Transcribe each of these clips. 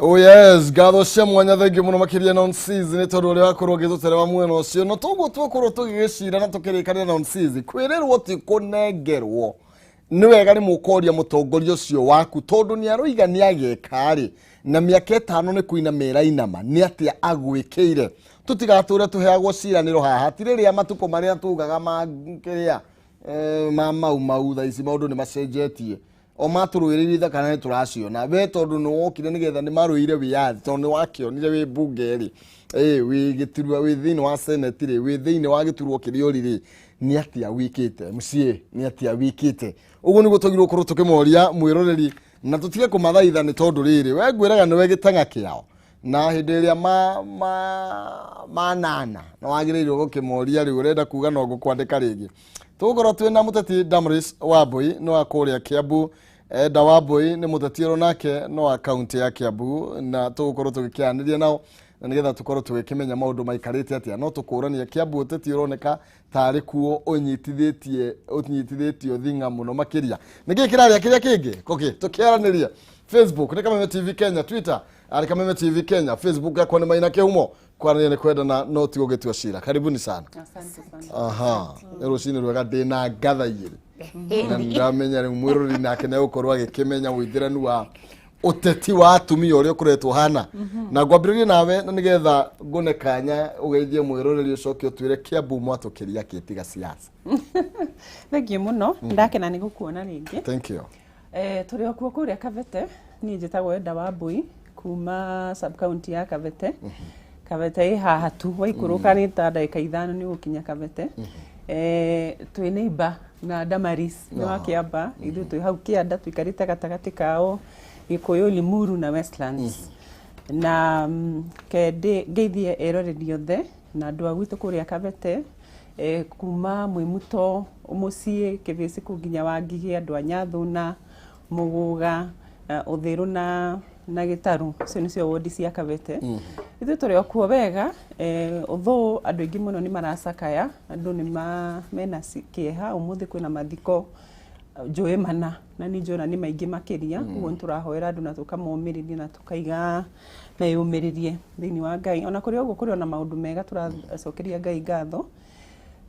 Oh yes, ngatho cia mwanya, thengiũ mũno makĩria Nonsizi nĩ tondũ ũrĩa wakorwo ũgĩtũtereba mwena ũcio. No toguo twakorwo tũgĩgĩcira na tũkĩrĩkanĩra, Nonsizi, kwĩrĩrwo ti kũnengerwo. Nĩ wega nĩ mũkoria mũtongoria ũcio waku, tondũ nĩ aroiga nĩ ageka rĩ, na mĩaka 5 nĩ kũina merainama, nĩ atĩa agwĩkĩire? Tũtigatũre tũheagwo ciranĩro haha, ti rĩrĩa matukũ marĩa tugaga ma kĩrĩa ma mau mau. Thaa ici maũndũ nĩ macenjetie, o matũrũĩrĩire ithaka na nĩ tũraciona. We tondũ nĩ wokire nĩgetha nĩ marũire wĩyathi, tondũ nĩ wakĩonire wĩ mbunge rĩ, wĩ gĩturwa, wĩ thĩinĩ wa senate rĩ, wĩ thĩinĩ wa gĩturwa kĩrĩa ũrĩ rĩ, nĩ atĩa wĩkĩte MCA? Nĩ atĩa wĩkĩte? Ũguo nĩguo twagĩrĩirwo gũkorwo tũkĩmoria mwĩroreri na tũtige kũmathaitha, nĩ tondũ rĩrĩ, we ngwĩraga nĩwe gĩtang'a kĩao, na hĩndĩ ĩrĩa ma ma manana nĩ wagĩrĩirwo gũkĩmoria. Rĩu ũrenda kuga no ngũkwandĩka rĩngĩ. Tũgũkorwo twĩna mũteti Damaris Wambui, nĩ wa kũrĩa Kiambu. Enda Wambui nĩ mũteti oro nake no wa kaunti ya Kiambu, na tũgũkorwo tũgĩkĩaranĩria nao na nĩgetha tũkorwo tũgĩkĩmenya maũndũ maikarĩte atĩa. No tũkũrania Kiambu ũteti ũroneka tarĩ kuo ũnyitithĩtio thing'a mũno makĩria. Nĩkĩ kĩrarĩa kĩrĩa kĩngĩ koki? Tũkĩaranĩria Facebook nĩ Kameme TV Kenya, Twitter arĩ Kameme TV Kenya, Facebook yakwa nĩ Maina Kĩhumo. Kwaranĩria nĩ kwendana no ti gũgĩtua cira. Karibuni sana. Asante sana. Aha, nĩ rũcinĩ rwega. Ndĩna ngatha igĩrĩ na ndamenya rĩu mwĩrori nake nĩ egũkorwo agĩkĩmenya ũithĩranu wa ũteti wa atumia ũrĩa ũkoretwo hana. Na ngwambĩrĩrie nawe na nĩgetha ngũne kanya ũgeithie mwĩroreri, ũcoke ũtwĩre Kiambu mwatũkĩria kĩtiga siasa. Thengiũ mũno, ndakena nĩ gũkuona rĩngĩ. Thank you. Tũrĩ o kuo kũrĩa Kabete. Niĩ njĩtagwo Enda Wambui kuma sub county ya Kabete. Kabete ĩ haha tu, waikũrũka nĩ ta ndagĩka 5 nĩ ũgũkinya Kabete. Twĩ neighbor na Damaris nĩ wa Kĩamba, ithuĩ twĩ hau kĩanda, tũikarĩte gatagatĩ kao Gĩkũyũ, Limuru na Westlands. Na ke ngeithie eroreri othe na andũ a gwitũ kũrĩa Kabete, kuma Mwĩmuto, mũciĩ Kĩbĩcĩ kũu nginya Wangigĩ, andũ a Nyathuna, Mũgũga, Ũthĩrũ na Gĩtarũ. Icio nĩcio wondi cia Kabete. Ithuĩ tũrĩ o kuo wega, although andũ aingĩ mũno nĩ maracakaya, andũ nĩ mena kĩeha. Ũmũthĩ kwĩna mathiko njũĩ mana na nĩ njũĩ ona nĩ maingĩ makĩria. Koguo nĩ tũrahoera andũ na tũkamomĩrĩria na tũkaiga meyũmĩrĩrie thĩinĩ wa Ngai. Ona kũrĩ ũguo, kũrĩ ona maũndũ mega, tũracokeria Ngai ngatho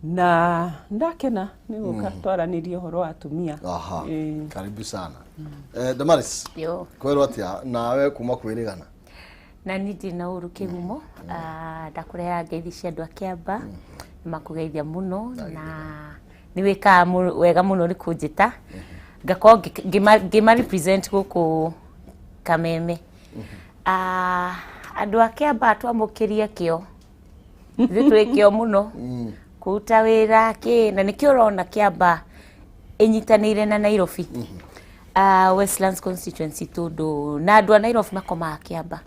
na ndakena nĩ gũka twaranĩrie ũhoro wa atumia. Aha. Karibu sana. Damaris. Yo. Kwĩrwo atĩa nawe kuma kwĩrĩgana? Na niĩ ndirĩ na ũru kĩgumo. Ndakũrehera ngeithi cia andũ a Kĩamba, nĩmakũgeithia mũno na nĩ wĩkaga wega mũno nĩ kũnjĩta ngakorwo ngĩma represent gũkũ Kameme. Andũ a Kĩamba twamũkĩrie kĩo, ithuĩ twĩ kĩo mũno kũruta wĩra kĩ, na nĩkĩo ũrona Kĩamba ĩnyitanĩire na Nairobi, Westlands constituency, tondũ na andũ a Nairobi makomaga Kĩamba.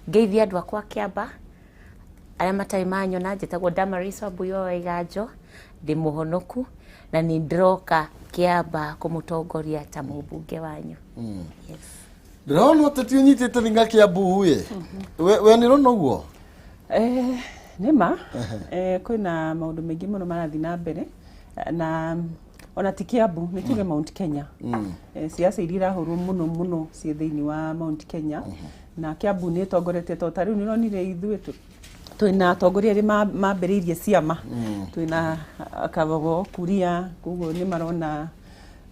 Ngeithie andũ akwa Kĩamba arĩa matarĩ manyona. Njĩtagwo Damaris Wambui wa Waiganjo, ndĩ mũhonoku na nĩ ndĩroka Kĩamba kũmũtongoria ta mũmbunge wanyu. Yes. Ndĩrona ũteti ũnyitĩte thinga Kĩambu ĩ. We nĩ ũrona ũguo? Nĩ ma kwĩna maũndũ maingĩ mũno marathiĩ na mbere, na ona ti Kiambu, nĩ tuge Mount Kenya. Siasa iria irahũrwo mũno mũno ciĩ thĩinĩ wa Mount Kenya, na Kiambu nĩ ĩtongoretie, tondũ ta rĩu nĩ ũronire ithuĩ twĩna atongoria arĩa mambĩrĩirie ciama, twĩna Kabogo Kuria. Koguo nĩ marona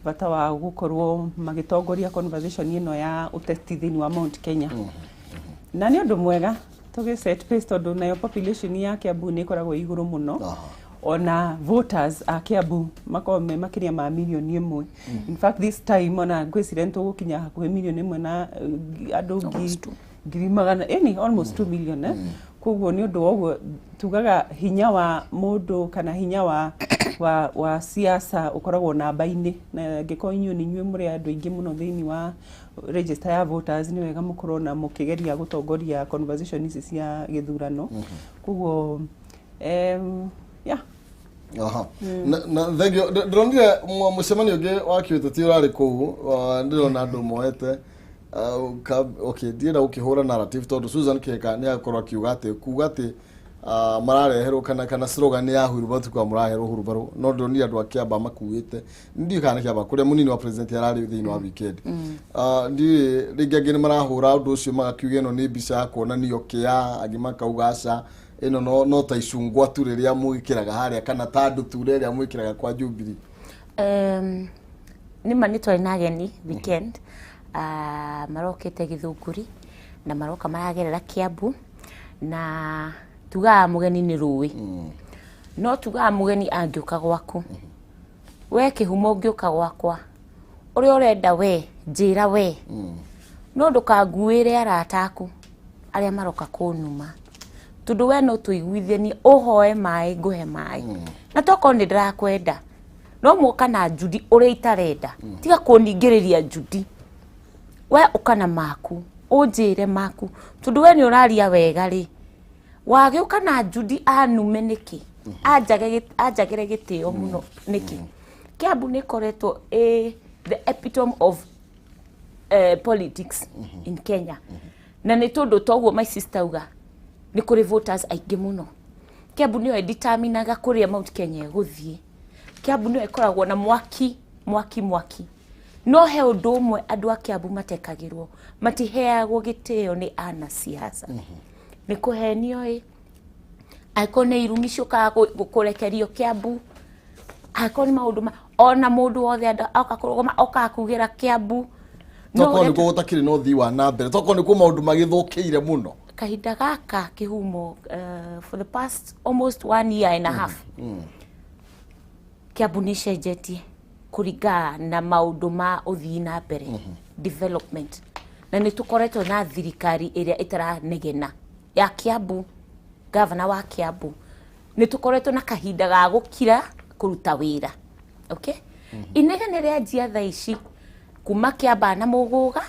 bata wa gũkorwo magĩtongoria conversation ĩno ya ũteti thĩinĩ wa Mount Kenya, na nĩ ũndũ mwega tũgĩ set pace, tondũ nayo population ya Kiambu nĩ ĩkoragwo ĩ igũrũ mũno. Ona voters a Kiambu makoragwo me makĩria ma mirioni 1. In fact, this time ona ngwĩciria nĩ tũgũkinya hakuhĩ mirioni 1 na andũ ngiri magana ĩni, almost 2 million, eh? Koguo nĩ ũndũ wa ũguo tugaga hinya wa mũndũ kana hinya wa siasa ũkoragwo namba-inĩ, na angĩkorwo inyuĩ nĩ inyuĩ mũrĩ andũ aingĩ mũno thĩinĩ wa register ya voters, nĩ wega mũkorwo na mũkĩgeria gũtongoria conversation ici cia gĩthurano. Koguo yeah. Aha. Na thank you. Ndĩronire mũcemanio ũngĩ wa kĩũteti ũrarĩ kũu, ndĩrona andũ moete okay, ndienda gũkĩhũra narrative, tondũ Susan Kĩka nĩ akorwo akiuga atĩ kuga atĩ Marareherwo kana slogan ya hurubarũ, ti kwa mũraherwo hurubarũ, no ndonire andũ a Kĩamba makuĩte, ndiũĩ kana nĩ Kĩamba kũrĩa mũnini wa president ararĩ thĩinĩ wa weekend. Ndiũĩ, rĩngĩ angĩ nĩ marahũra ũndũ ũcio magakiuga ĩno nĩ mbica ya kuonanio kĩa, angĩ makauga aca, ĩno no ta icungwa tu rĩrĩa mwĩkĩraga harĩa, kana ta ndutura ĩrĩa mwĩkĩraga kwa Jubilee. Nĩma nĩ twarĩ na ageni weekend, marokĩte Gĩthũngũri na maroka maragerera Kiambu, na tugaga mũgeni nĩ rũĩ, no tugaga mũgeni angĩũka gwaku, we kĩhumo ũngĩũka gwakwa, ũrĩa ũrenda we njĩra we, no ndũkanguĩre arata aku arĩa maroka kũnuma, tondũ we no tũiguithanie, ũhoe maĩ ngũhe maĩ, na tokorwo nĩ ndĩrakwenda, no muoka na Judy ũrĩa itarenda, tiga kũningĩrĩria Judy. We ũka na maku, ũnjĩre maku, tondũ we nĩ ũraria wega rĩ, wagĩũka na Judy anume nĩkĩ, anjagĩre gĩtĩo mũno nĩkĩ? Kiambu nĩ ĩkoretwo ĩ the epitome of politics in Kenya, na nĩ tondũ toguo my sister uga nĩ kũrĩ voters aingĩ mũno. Kiambu nĩyo ĩdeterminaga kũrĩa Mount Kenya ĩgũthiĩ. Kiambu nĩyo ĩkoragwo na mwaki mwaki mwaki, no he ũndũ ũmwe andũ a Kiambu matekagĩrwo, matiheagwo gĩtĩo nĩ anasiasa, nĩ kũhenio ĩ, angĩkorwo nĩ irumi ciũkaga kũrekerio Kiambu, angĩkorwo nĩ maũndũ ma ona mũndũ wothe oka kũrũgama okaga kugĩra Kiambu. No tokorwo ũrĩa nĩkuo gũtakĩrĩ na ũthii wa na mbere, tokorwo nĩkuo maũndũ magĩthũkĩire mũno. Kahinda gaka kĩhumo, for the past almost one year and a half, Kiambu nĩ ĩcenjetie kũringana na maũndũ ma ũthii na mbere, development, na nĩ tũkoretwo na thirikari ĩrĩa ĩtaranegena ya Kiambu, gavana wa Kiambu, nĩ tũkoretwo na kahinda ga gũkira kũruta wĩra. Okay, inegene rĩanjia thaa ici kuma Kĩambaa na Mũgũga,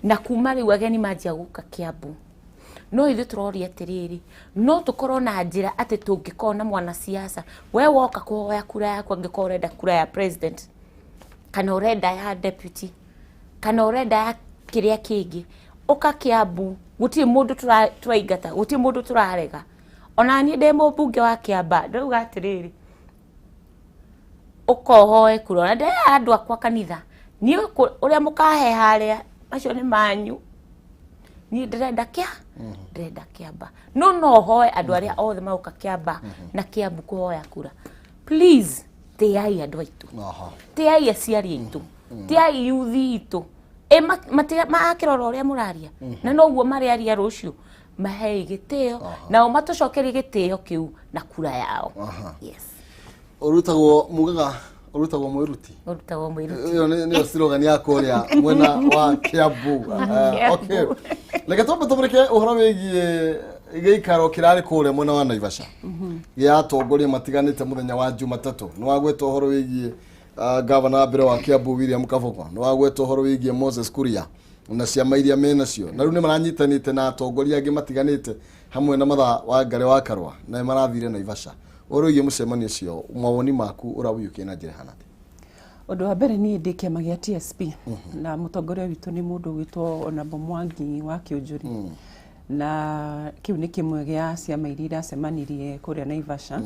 na kuma rĩu ageni manjia gũka Kiambu, no ithuĩ tũroria atĩrĩrĩ, no tũkorwo na njĩra atĩ tũngĩkorwo na mwanasiasa, we woka kũhoya kura yaku, angĩkorwo ũrenda kura ya president kana ũrenda ya deputy kana ũrenda ya kĩrĩa kĩngĩ, ũka Kiambu, gũtirĩ mũndũ tũraingata, gũtirĩ mũndũ tũrarega. Ona niĩ ndĩ mũmbunge wa Kĩamba, ndauga atĩrĩrĩ, ũkohoe kura, ona ndĩrera andũ akwa kanitha, niĩ ũrĩa mũkahe harĩa macio nĩ manyu, niĩ ndĩrenda kĩa ndĩrenda Kĩamba. No hoe andũ arĩa othe magoka Kĩamba na Kiambu kũhoya kura, please tĩai andũ aitũ, tĩai aciari aitũ, tĩai yuthi itũ, ĩ makĩrora ũrĩa mũraria na noguo marĩaria rũciũ, mahei gĩtĩo nao matũcokerie gĩtĩo kĩu na kura yao. Yes. Ũrutagwo mugaga ũrutagwo mwĩruti. Ũrutagwo mwĩruti. Ĩyo nĩyo slogan ya kũrĩa mwena wa Kiambu. Okay, reke twambe tũmũrĩke ũhoro wĩgiĩ gĩikaro kĩrarĩ kũrĩa mwena wa Naivasha gĩa atongoria matiganĩte mũthenya wa Jumatatũ. Nĩ wagweta ũhoro wĩgiĩ gavana wa mbere wa Kiambu William Kabogo, nĩ wagweta ũhoro wĩgiĩ Moses Kuria na ciama iria menacio, na rĩu nĩ maranyitanĩte na atongoria angĩ matiganĩte hamwe na Matha wa Ngare wa Karua, na nĩ marathire Naivasha. Ũhoro wĩgiĩ mũcemanio ũcio, mawoni maku ũrawĩũkia na njĩra ĩhana atĩa? Ũndũ wa mbere, niĩ ndĩ kĩama gĩa TSP, na mũtongoria witũ nĩ mũndũ ũgwĩtwo Honorable Mwangi wa Kĩũnjũri, na kĩu nĩ kĩmwe gĩa ciama iria iracemanirie kũrĩa Naivasha,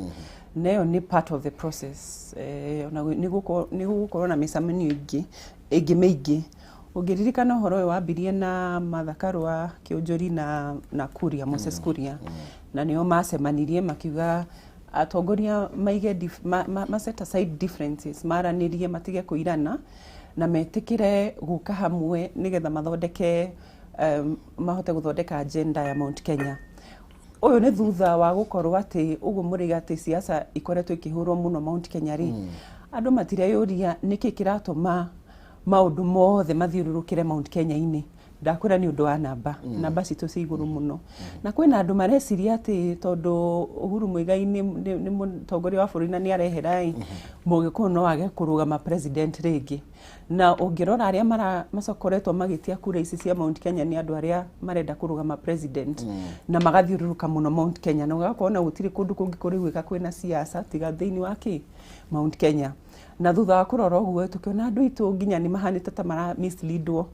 na ĩyo nĩ part of the process. Ona nĩ gũgũkorwo na mĩcemanio ĩngĩ mĩingĩ. Ũngĩririkana, ũhoro ũyũ wambirie na Martha Karua, Kĩũnjũri na Kuria, Moses Kuria, na nĩo macemanirie makiuga atongoria maige ma set aside differences, maranĩrie, matige kũirana na metĩkĩre gũka hamwe nĩgetha mathondeke mahote gũthondeka agenda ya Mount Kenya. Ũyũ nĩ thutha wa gũkorwo atĩ ũguo mũrĩga atĩ siasa ikoretwo ikĩhũrwo mũno Mount Kenya rĩ, andũ matireyũria nĩkĩ kĩratũma maũndũ mothe mathiũrũrũkĩre Mount Kenya-inĩ. Ndakwĩra nĩ ũndũ wa namba citũ ci igũrũ mũno, na kwĩna andũ mareciria atĩ tondũ Uhuru Muigai nĩ mũtongoria wa bũrũri na nĩ arehera ĩ, Mũgĩkũyũ no age kũrũgama president rĩngĩ. Na ũngĩrora arĩa macokoretwo magĩtia kura ici cia Mount Kenya nĩ andũ arĩa marenda kũrũgama president na magathiũrũrũka mũno Mount Kenya, na ũgakorwo na gũtirĩ kũndũ kũngĩ kũrĩguĩka kwĩna siasa tiga thĩinĩ wa kĩ Mount Kenya. Na thutha wa kũrora ũguo, tũkĩona andũ aitũ nginya nĩ mahanĩte ta mara misleadwo.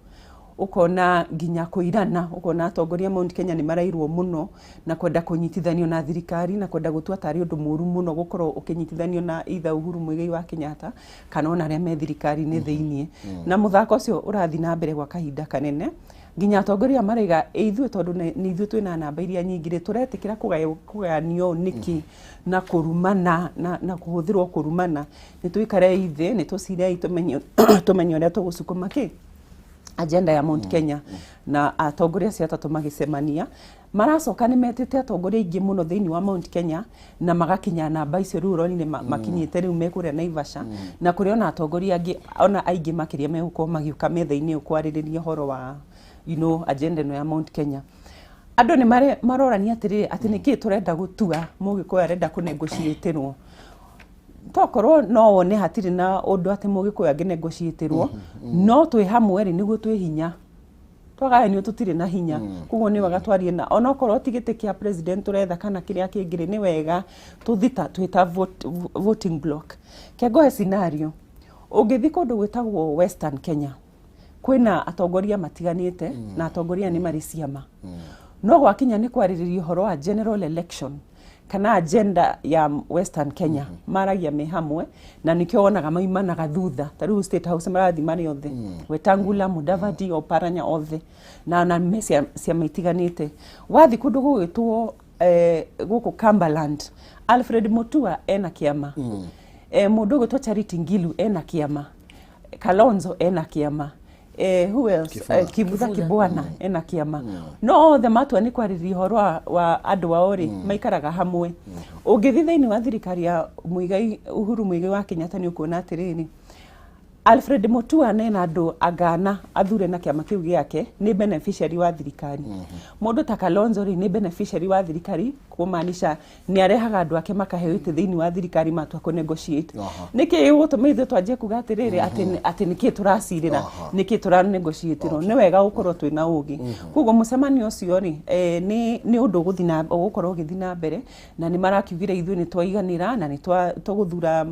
Ũkona nginya kũirana, ũkona atongoria a Mount Kenya nĩ marairwo mũno na kwenda kũnyitithanio na thirikari na kwenda gũtua tarĩ ũndũ mũru mũno gũkorwo ũkĩnyitithanio na either Uhuru Muigai wa Kenyatta kana ona arĩa me thirikari-inĩ thĩiniĩ. Na mũthako ũcio ũrathiĩ na mbere gwa kahinda kanene, nginya atongoria maraiga ĩ ithuĩ tondũ nĩ ithuĩ twĩna namba iria nyingĩ rĩ, tũretĩkĩra kũgayanio nĩkĩ na kũrumana na kũhũthĩrwo kũrumana. Nĩ tũikarei thĩ, nĩ tũcirei, tũmenye ũrĩa tũgũcukuma kĩ agenda ya Mount Kenya. Na atongoria acio atatũ magĩcemania, maracoka nĩ metĩte atongoria aingĩ mũno thĩinĩ wa Mount Kenya na magakinya namba icio rĩu ũronire makinyĩte rĩu me kũrĩa Naivasha, na kũrĩ ona atongoria angĩ ona aingĩ makĩria megũkorwo magĩũka metha-inĩ ĩyo kwarĩrĩria ũhoro wa agenda ĩno ya Mount Kenya. Andũ nĩ marorania atĩrĩrĩ, atĩ nĩkĩĩ tũrenda gũtua Mũgĩkũyũ arenda kũnegotiatĩrwo. Tokorwo no wone hatirĩ na ũndũ atĩ Mũgĩkũyũ angĩnegotiatĩrwo, no twĩ hamwe rĩ, nĩguo twĩ hinya. Twagayanio tũtirĩ na hinya. Koguo nĩ wega twarie, na onokorwo ti gĩtĩ kĩa president tũretha kana kĩrĩa kĩngĩ rĩ, nĩ wega tũthita twĩta voting block. Kengohe scenario, ũngĩthiĩ kũndũ gwĩtagwo Western Kenya, kwĩna atongoria matiganĩte na atongoria nĩ marĩ ciama, no gwakinya nĩ kwarĩrĩria ũhoro wa general election kana agenda ya Western Kenya, maragia me hamwe, na nĩkĩo wonaga maimanaga thutha. Ta rĩu State House marathiĩ marĩ othe, Wetangula, Mudavadi, Oparanya, othe na me ciama itiganĩte. Wathiĩ kũndũ gũgĩtwo gũkũ Cumberland, Alfred Mutua ena kĩama, mũndũ ũgwĩtwo Charity Ngilu ena kĩama, Kalonzo ena kĩama, who else? Kibutha. Kibutha Kibwana ena kĩama, no othe matua nĩ kwarĩrĩria ũhoro wa andũ ao rĩ, maikaraga hamwe. Ũngĩthiĩ thĩinĩ wa thirikari ya Muigai, Uhuru Muigai wa Kenyatta, nĩ ũkuona atĩrĩrĩ, Alfred Mutua nena andũ angana athure na kĩama kĩu gĩake, nĩ beneficiary wa thirikari. Mũndũ ta Kalonzo rĩ, nĩ beneficiary wa thirikari, kũmaanisha nĩ arehaga andũ ake makaheo itĩ thĩinĩ wa thirikari matua kũ negotiate. Nĩkĩ gĩgũtũma ithuĩ twanjie kuga atĩrĩrĩ, atĩ nĩkĩ tũracirĩra, nĩkĩ tũranegotiatĩrwo? Nĩ wega gũkorwo twĩna ũgĩ. Koguo mũcemanio ũcio rĩ, nĩ ũndũ ũgũthiĩ na ũgũkorwo ũgĩthiĩ na mbere, na nĩ marakiugire ithuĩ nĩ twaiganĩra na nĩ tũgũthura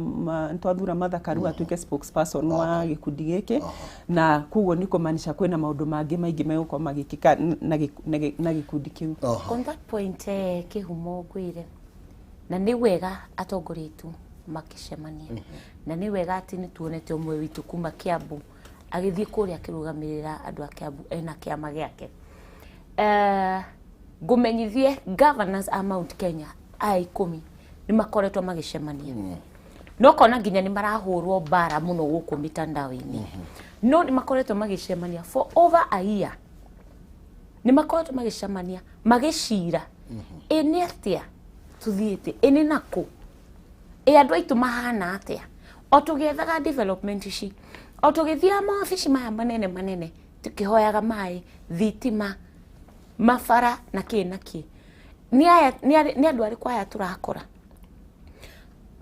nĩ twathura Martha Karua atuĩke spokesperson wa gĩkundi gĩkĩ, na koguo nĩ kũmaanisha kwĩna maũndũ mangĩ maingĩ megũkorwo magĩkĩka na gĩkundi kĩu. On that point, kĩhumo ngwĩre, na nĩ wega atongoria aitũ makĩcemania, na nĩ wega atĩ nĩ tuonete ũmwe witũ kuma Kiambu agĩthiĩ kũrĩa akĩrũgamĩrĩra andũ a Kiambu ena kĩama gĩake. Ngũmenyithie governors a Mount Kenya aya 10 nĩ makoretwo magĩcemania, no kona nginya nĩ marahũrwo mbara mũno gũkũ mitandao-inĩ, no nĩ makoretwo magĩcemania for over a year. Nĩ makoretwo magĩcemania magĩcira ĩ nĩ atĩa tũthiĩte, ĩ nĩ nakũ, ĩ andũ aitũ mahana atĩa, o tũgĩethaga development ici, o tũgĩthiaga mawabici maya manene manene tũkĩhoyaga maĩ, thitima, mabara na kĩ na kĩ. Nĩ aya nĩ andũ arĩkũ aya tũrakora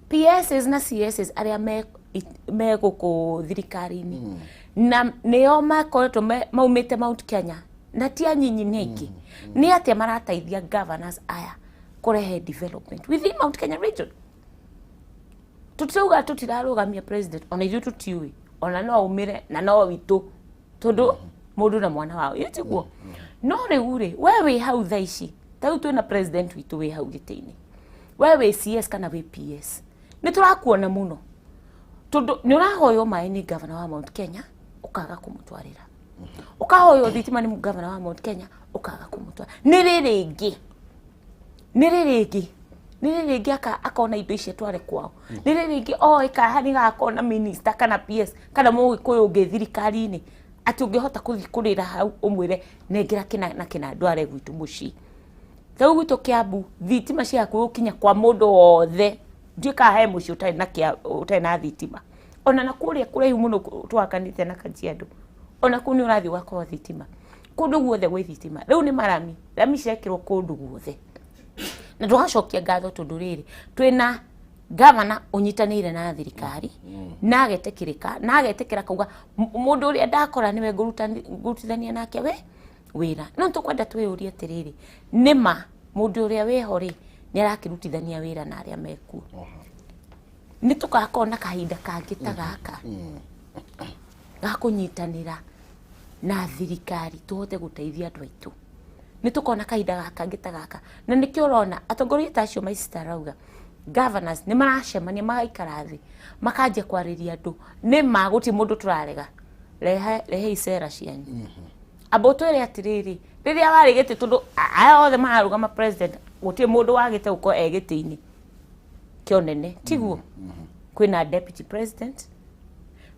PSs na CSs arĩa me gũkũ thirikari-inĩ, na nĩo makoretwo maumĩte Mount Kenya, na ti anyinyi, nĩ aingĩ. Nĩ atĩa marateithia governors aya kũrehe development within Mount Kenya region? Tũtirauga tũtirarũgamia president, ona ithuĩ tũtiũĩ ona no aumĩre na no witũ, tondũ mũndũ na mwana wao ĩ tiguo. No rĩu rĩ, we wĩ hau thaa ici, ta rĩu twĩna president witũ wĩ hau gĩtĩ-inĩ, we wĩ CS kana wĩ PS, nĩ tũrakuona mũno, tondũ nĩ ũrahoywo maĩ nĩ governor wa Mount Kenya ũkaga kũmũtwarĩra, ũkahoywo thitima nĩ governor wa Mount Kenya ũkaga kũmũtwara. Nĩ rĩ rĩngĩ, nĩ rĩ rĩngĩ, nĩ rĩ rĩngĩ akona indo ici atware kwao? Nĩ rĩ rĩngĩ oĩ kana nĩ gakona minister kana PS kana mũgĩkũyũ ũngĩ thirikari-inĩ atĩ ũngĩhota kũthiĩ kũrĩra hau ũmwĩre nengera kĩna na kĩna ndware gwitũ mũciĩ? Rĩu gwitũ Kiambu thitima ciaku gũkinya kwa mũndũ wothe, ndiũĩ kana he mũciĩ ũtarĩ na ũtarĩ na thitima. Ona na kũrĩa kũraihu mũno twakanĩte na Kajiado, ona kũu nĩ ũrathiĩ ũgakora thitima. Kũndũ guothe gwĩ thitima rĩu, nĩ marami, rami cirekĩrwo kũndũ guothe, na tũgacokia ngatho tondũ rĩrĩ twĩna gavana ũnyitanĩire na thirikari na agetĩkĩrĩka na agetĩkĩra kauga mũndũ ũrĩa ndakora nĩwe ngũrutithania nake we wĩra. No tũkwenda twĩyũrie atĩrĩrĩ, nĩma mũndũ ũrĩa wĩho rĩ, nĩ arakĩrutithania wĩra na arĩa mekuo? Nĩ tũgakorwo na kahinda kangĩ ta gaka ga kũnyitanĩra. Na thirikari tũhote gũteithia andũ aitũ, nĩ tũkona kahinda gaka ngĩ ta gaka. Na nĩkĩo ũrona atongoria ta acio maicita arauga governors nĩ maracemania, magaikara thĩ, makanjia kwarĩria andũ. Nĩ ma gũtirĩ mũndũ tũrarega, rehe rehei cera cianyu, amba ũtwĩre atĩrĩrĩ, rĩrĩa warĩ gĩtĩ, tondũ aya othe mararũgama president, gũtirĩ mũndũ wagĩte gũkorwo e gĩtĩ-inĩ kĩa ũnene, tiguo? Kwĩna deputy president,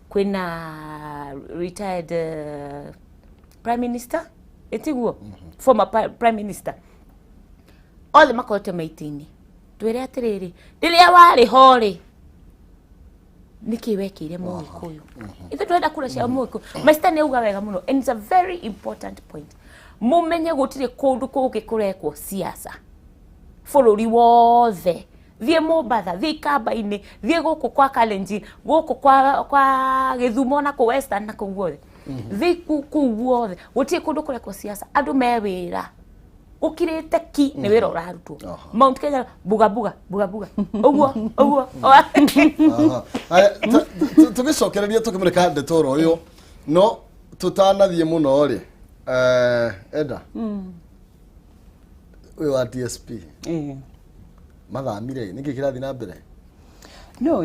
kwĩna retired prime minister, ĩtiguo? Former prime minister, othe makoretwo maitĩ-inĩ. Twĩre atĩrĩrĩ, rĩrĩa warĩ ho rĩ, nĩkĩ wekĩire Mũgĩkũyũ? Ithuĩ tũrenda kura cia Mũgĩkũyũ. Maista nĩ auga wega mũno, and it's a very important point. Mũmenye gũtirĩ kũndũ kũngĩ kũrekwo siasa bũrũri wothe. Thiĩ Mombatha, thiĩ Ikamba-inĩ, thiĩ gũkũ kwa Kalenjin, gũkũ kwa Gĩthumo, na kũ Western, na kũu guothe, thiĩ kũu guothe, gũtirĩ kũndũ kũrekwo siasa. Andũ me wĩra, gũkirĩte ki, nĩ wĩra ũrarutwo. Mount Kenya buga buga buga buga, ũguo ũguo. Aha. Aya, tũgĩcokereria tũkĩmũrĩka ndeto oro ũyũ, no tũtanathiĩ mũno rĩ, enda ũyũ wa DSP mathamire, nĩkĩ kĩrathiĩ na mbere? No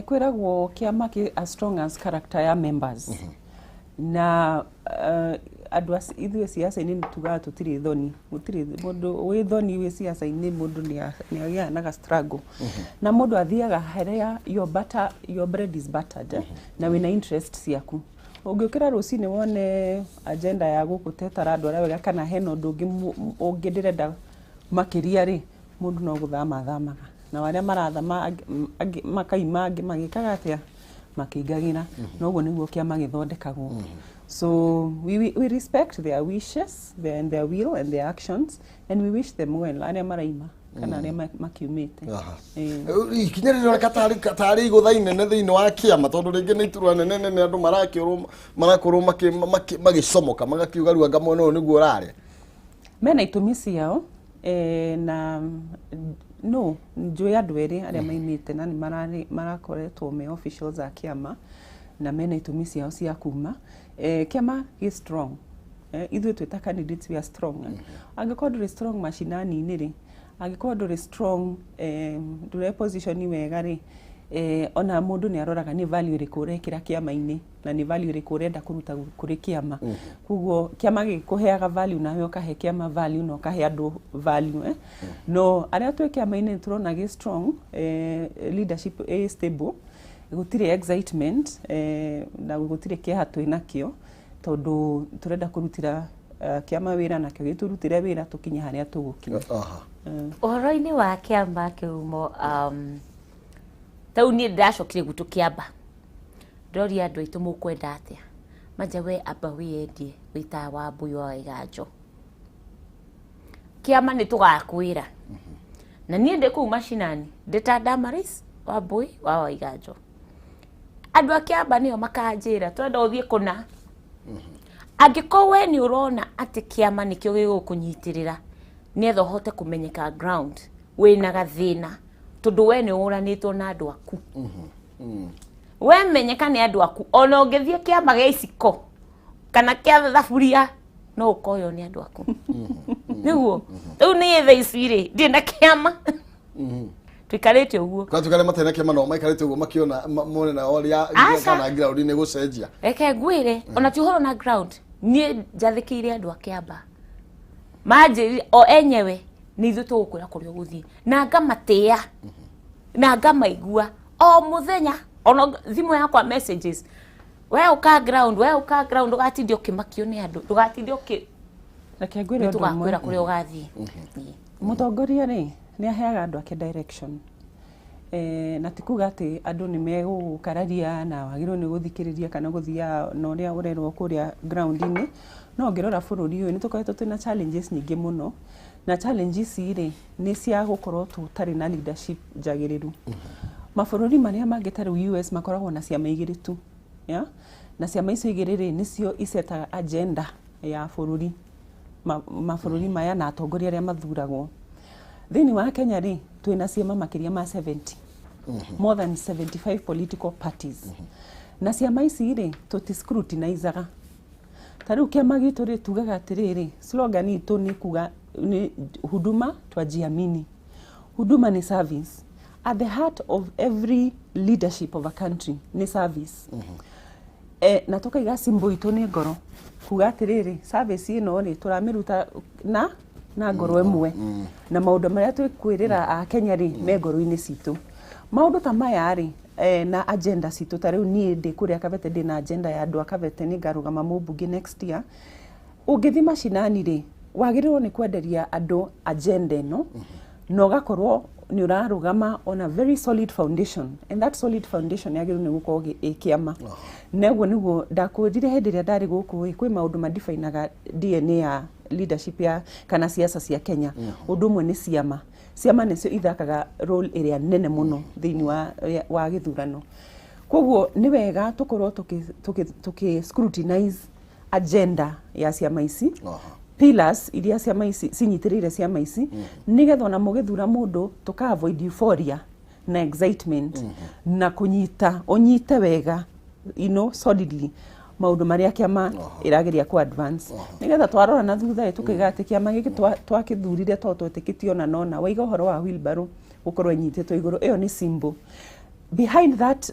kwĩragwo kĩama kĩ as strong as character ya members. Na andũ ithuĩ siasa-inĩ nĩ tugaga tũtirĩ thoni, gũtirĩ mũndũ wĩ thoni wĩ siasa-inĩ. Mũndũ nĩ agĩaga na ga struggle, na mũndũ athiaga harĩa your butter, your bread is buttered, na wĩna interest ciaku. Ũngĩũkĩra rũcinĩ wone agenda ya gũkũ tetara andũ arĩa wega, kana hena ũndũ ũngĩ ũngĩ ndĩrenda makĩria rĩ, mũndũ no gũthama athamaga. Na arĩa marathama angĩ makaima, angĩ magĩkaga atĩa, makĩingagĩra. Noguo nĩguo kĩama gĩthondekagwo. So we respect their wishes and their will and their actions, and we wish them well, arĩa maraima kana arĩa makiumĩte. Ikinya rĩroneka tarĩ igũtha inene thĩinĩ wa kĩama, tondũ rĩngĩ nĩ iturwa nene nene andũ marakĩũrwo, marakorwo magĩcomoka, magakiuga rĩu anga mwena ũyũ nĩguo ũrarĩa. Mena itũmi ciao, na no njũĩ andũ erĩ arĩa maimĩte na nĩ marakoretwo me officials a kĩama, na mena itũmi ciao cia kuma. Kĩama gĩ strong. Ithuĩ twĩta candidates, we are strong. Angĩkorwo ndũrĩ strong macinani-inĩ rĩ, angĩkorwo ndũrĩ strong, ndũre position wega rĩ, ona mũndũ nĩ aroraga nĩ value ĩrĩkũ ũrekĩra kĩama-inĩ na nĩ value ĩrĩkũ ũrenda kũruta kũrĩ kĩama. Koguo kĩama gĩkũheaga value, nawe ũkahe kĩama value na ũkahe andũ value. No arĩa twĩ kĩama-inĩ nĩ tũrona gĩ strong, leadership ĩ stable, gũtirĩ excitement, na gũtirĩ kĩeha twĩ nakĩo, tondũ tũrenda kũrutĩra kĩama wĩra, nakĩo gĩtũrutĩre wĩra, tũkinye harĩa tũgũkinya. Ũhoro-inĩ wa kĩama kĩumo, tau niĩ ndĩracokire gwitũ Kĩamba, ndĩroria andũ aitũ, mũkwenda atĩa? Manja we amba wĩyendie wĩtaga wa Mbui wa Waiganjo, kĩama nĩ tũgakwĩra. Na niĩ ndĩ kũu macinani ndĩ ta Damaris wa Mbui wa Waiganjo, andũ a Kĩamba nĩo makanjĩra twenda ũthiĩ kũna. Angĩkorwo we nĩ ũrona atĩ kĩama nĩkĩo gĩgũkũnyitĩrĩra nĩgetha ũhote kũmenyeka ground, wĩna gathĩna, tondũ we nĩ ũranĩtwo na andũ aku. We menyeka nĩ andũ aku, ona ũngĩthiĩ kĩama gĩa iciko kana kĩa thaburia, no ũkoywo nĩ andũ aku. Nĩguo rĩu niĩ thaa ici rĩ, ndirĩ na kĩama, tũikarĩte ũguo. Kwa tukarĩa matarĩ na kĩama, no maikarĩte ũguo makĩona mone na ũrĩa Aca. kana ground nĩ gũcenjia. Reke ngwĩre, ona ti ũhoro na ground, niĩ njathĩkĩire andũ a Kĩamba, manjĩrire o enyewe nĩ ithuĩ tũgũkwĩra kũrĩa ũgũthiĩ, na ngamatĩĩa na ngamaigua o mũthenya, ona thimũ yakwa messages, we ũka ground, we ũka ground, ndũgatinde ũkĩmakio nĩ andũ, ndũgatinde ũkĩ Reke ngwĩre nĩ ũndũ ũmwe. Tũgakwĩra kũrĩa ũgathiĩ. Mũtongoria rĩ, nĩ aheaga andũ ake direction, na ti kuga atĩ andũ nĩ megũgũkararia na wagĩrĩirwo nĩ gũthikĩrĩria kana gũthiaga na ũrĩa ũrerwo kũrĩa ground-inĩ. No ũngĩrora bũrũri ũyũ, nĩ tũkoretwo twĩna challenges nyingĩ mũno, na challenge ici rĩ, nĩ cia gũkorwo tũtarĩ na leadership njagĩrĩru. Mabũrũri marĩa mangĩ ta rĩu US makoragwo na ciama igĩrĩ tu, yeah? Na ciama icio igĩrĩ rĩ, nĩcio icetaga agenda ya bũrũri, mabũrũri maya na atongoria arĩa mathuragwo. Thĩinĩ wa Kenya rĩ, twĩna ciama makĩria ma 70, more than 75 political parties, na ciama ici rĩ, tũti scrutinizaga. Ta rĩu kĩama gitũ rĩ, tugaga atĩrĩrĩ, slogan itũ nĩ kuga nĩ "Huduma twajiamini". Huduma nĩ service. At the heart of every leadership of a country nĩ service. Na tukaiga symbol itũ nĩ ngoro, kuga atĩrĩrĩ, service ĩno rĩ, tũramĩruta na ngoro ĩmwe, na maũndũ marĩa twĩkwĩrĩra a Kenya rĩ, me ngoro-inĩ citũ. Maũndũ ta maya rĩ, na agenda citũ, ta rĩu niĩ ndĩ kũrĩa Kabete, ndĩ na agenda ya andũ a Kabete, nĩ ngarũgama mũmbunge next year. Ũngĩthiĩ macinani rĩ, wagĩrĩirwo nĩ kwenderia andũ agenda ĩno na ũgakorwo nĩ ũrarũgama on a very solid foundation, and that solid foundation yagĩrĩirwo nĩ gũkorwo ĩ kĩama. Naguo nĩguo ndakwĩrire hĩndĩ ĩrĩa ndarĩ gũkũ ĩ, kwĩ maũndũ madefinaga DNA ya leadership ya kana siasa cia Kenya. Ũndũ ũmwe nĩ ciama. Ciama nĩcio ithakaga role ĩrĩa nene mũno thĩinĩ wa gĩthurano. Koguo nĩ wega tũkorwo tũkĩ scrutinize agenda ya ciama ici, pillars iria ciama ici cinyitĩrĩire, ciama ici, nĩgetha ona mũgĩthura mũndũ tũka avoid euphoria na excitement na kũnyita, ũnyite wega, solidly maũndũ marĩa kĩama ĩrageria ku advance, nĩgetha twarora na thutha ĩ, tũkaiga atĩ kĩama gĩkĩ twakĩthurire tondũ twetĩkĩtie ona nona waiga ũhoro wa wheelbarrow gũkorwo ĩnyitĩtwo igũrũ, ĩyo nĩ symbol. Behind that